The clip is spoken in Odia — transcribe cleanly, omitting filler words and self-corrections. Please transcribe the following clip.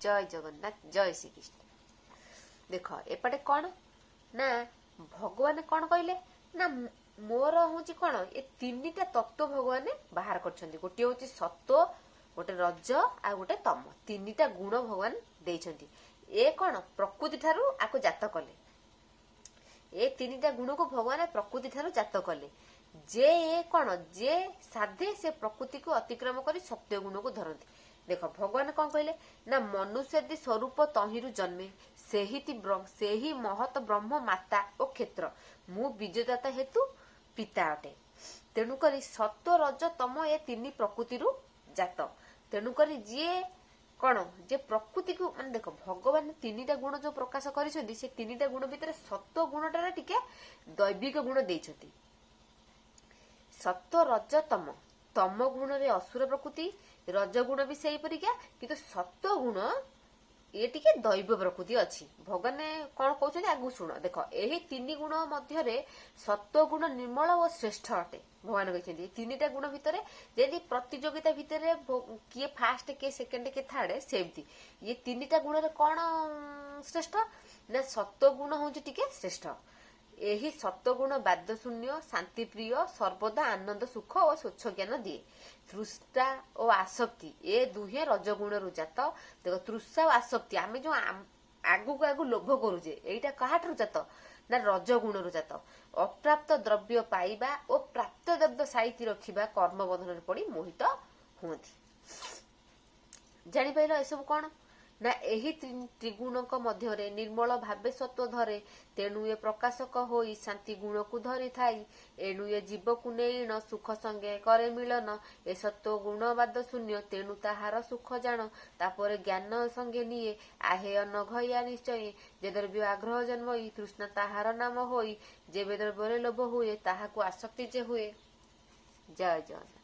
ଜୟ ଜଗନ୍ନାଥ, ଜୟ ଶ୍ରୀକୃଷ୍ଣ। ଦେଖ, ଏପଟେ କ'ଣ ନା ଭଗବାନ କ'ଣ କହିଲେ ନା ମୋର ହଉଛି କ'ଣ, ଏ ତିନିଟା ତତ୍ତ୍ୱ ଭଗବାନ ବାହାର କରିଛନ୍ତି। ଗୋଟିଏ ହଉଛି ସତ୍ୱ, ଗୋଟେ ରଜ ଆଉ ଗୋଟେ ତମ। ତିନିଟା ଗୁଣ ଭଗବାନ ଦେଇଛନ୍ତି। ଏ କ'ଣ ପ୍ରକୃତି ଠାରୁ ଆକୁ ଜାତ କଲେ। ଏ ତିନିଟା ଗୁଣକୁ ଭଗବାନ ପ୍ରକୃତି ଠାରୁ ଜାତ କଲେ। ଯେ ଏ କ'ଣ, ଯେ ସାଧେ ସେ ପ୍ରକୃତିକୁ ଅତିକ୍ରମ କରି ସତ୍ୟ ଗୁଣକୁ ଧରନ୍ତି। ଦେଖ, ଭଗବାନ କଣ କହିଲେ ନା ମନୁଷ୍ୟାଦି ସ୍ୱରୂପ ତହିଁରୁ ଜନ୍ମେ, ସେହି ମହତ ବ୍ରହ୍ମ ମାତା ଓ କ୍ଷେତ୍ର, ମୁଁ ବୀଜଦାତା ହେତୁ ପିତା ଅଟେ। ତେଣୁକରି ସତ୍ୱ, ରଜ, ତମ ଏ ତିନି ପ୍ରକୃତିରୁ ଜାତ। ତେଣୁକରି ଯିଏ କଣ ଯେ ପ୍ରକୃତିକୁ ମାନେ, ଦେଖ, ଭଗବାନ ତିନିଟା ଗୁଣ ଯୋଉ ପ୍ରକାଶ କରିଛନ୍ତି, ସେ ତିନିଟା ଗୁଣ ଭିତରେ ସତ୍ୱ ଗୁଣଟାରେ ଟିକେ ଦୈବିକ ଗୁଣ ଦେଇଛନ୍ତି। ସତ୍ୱ, ରଜ, ତମ। ତମ ଗୁଣରେ ଅସୁର ପ୍ରକୃତି, ରଜ ଗୁଣ ବି ସେଇପରିକା, କିନ୍ତୁ ସତ୍ୱ ଗୁଣ ଇଏ ଟିକେ ଦୈବ ପ୍ରକୃତି ଅଛି। ଭଗବାନ କଣ କହୁଛନ୍ତି ଆଗକୁ ଶୁଣ। ଦେଖ, ଏହି ତିନି ଗୁଣ ମଧ୍ୟରେ ସତ୍ୱ ଗୁଣ ନିର୍ମଳ ଓ ଶ୍ରେଷ୍ଠ ଅଟେ। ଭଗବାନ କହିଛନ୍ତି, ଏ ତିନିଟା ଗୁଣ ଭିତରେ ଯେମିତି ପ୍ରତିଯୋଗିତା ଭିତରେ କିଏ ଫାଷ୍ଟ, କିଏ ସେକେଣ୍ଡ, କିଏ ଥାର୍ଡ, ସେମିତି ଇଏ ତିନିଟା ଗୁଣରେ କଣ ଶ୍ରେଷ୍ଠ ନା ସତ୍ୱ ଗୁଣ ହଉଛି ଟିକେ ଶ୍ରେଷ୍ଠ। ଏହି ସତ୍ୱଗୁଣ ବାଦଶୂନ୍ୟ, ଶାନ୍ତିପ୍ରିୟ, ସର୍ବଦା ଆନନ୍ଦ, ସୁଖ ଓ ସ୍ୱଚ୍ଛ ଜ୍ଞାନ ଦିଏ। ତୃଷ୍ଣା ଓ ଆସକ୍ତି ଏ ଦୁହେଁ ରଜଗୁଣରୁ ଜାତ। ଦେଖ, ତୃଷା ଓ ଆସକ୍ତି, ଆମେ ଯୋଉ ଆଗକୁ ଆଗକୁ ଲୋଭ କରୁଛେ, ଏଇଟା କାହାଠାରୁ ଜାତ ନା ରଜଗୁଣରୁ ଜାତ। ଅପ୍ରାପ୍ତ ଦ୍ରବ୍ୟ ପାଇବା ଓ ପ୍ରାପ୍ତ ଦ୍ରବ୍ୟ ସାଇତି ରଖିବା କର୍ମ ବନ୍ଧନରେ ପଡି ମୋହିତ ହୁଅନ୍ତି। ଜାଣିପାରିଲ ଏସବୁ କଣ ନା ଏହି ତ୍ରିଗୁଣଙ୍କ ମଧ୍ୟରେ ନିର୍ମଳ ଭାବେ ସତ୍ୱ ଧରେ। ତେଣୁ ଏ ପ୍ରକାଶକ ହୋଇ ଶାନ୍ତି ଗୁଣକୁ ଧରିଥାଇ। ଏଣୁ ଏ ଜୀବକୁ ନେଇଣ ସୁଖ ସଙ୍ଗେ କରେ ମିଳନ। ଏ ସତ୍ୱ ଗୁଣ ବାଦ ଶୂନ୍ୟ, ତେଣୁ ତାହାର ସୁଖ ଜାଣ। ତାପରେ ଜ୍ଞାନ ସଙ୍ଗେ ନିଏ ଆହେ ଅନଘୟା ନିଶ୍ଚୟ। ଯେ ଦ୍ରବ୍ୟ ଆଗ୍ରହ ଜନ୍ମଇ, ତୃଷ୍ଣା ତାହାର ନାମ ହୋଇ। ଯେବେ ଦ୍ରବ୍ୟରେ ଲୋଭ ହୁଏ, ତାହାକୁ ଆସକ୍ତି ଯେ ହୁଏ। ଜୟ ଜଗନ୍ନାଥ।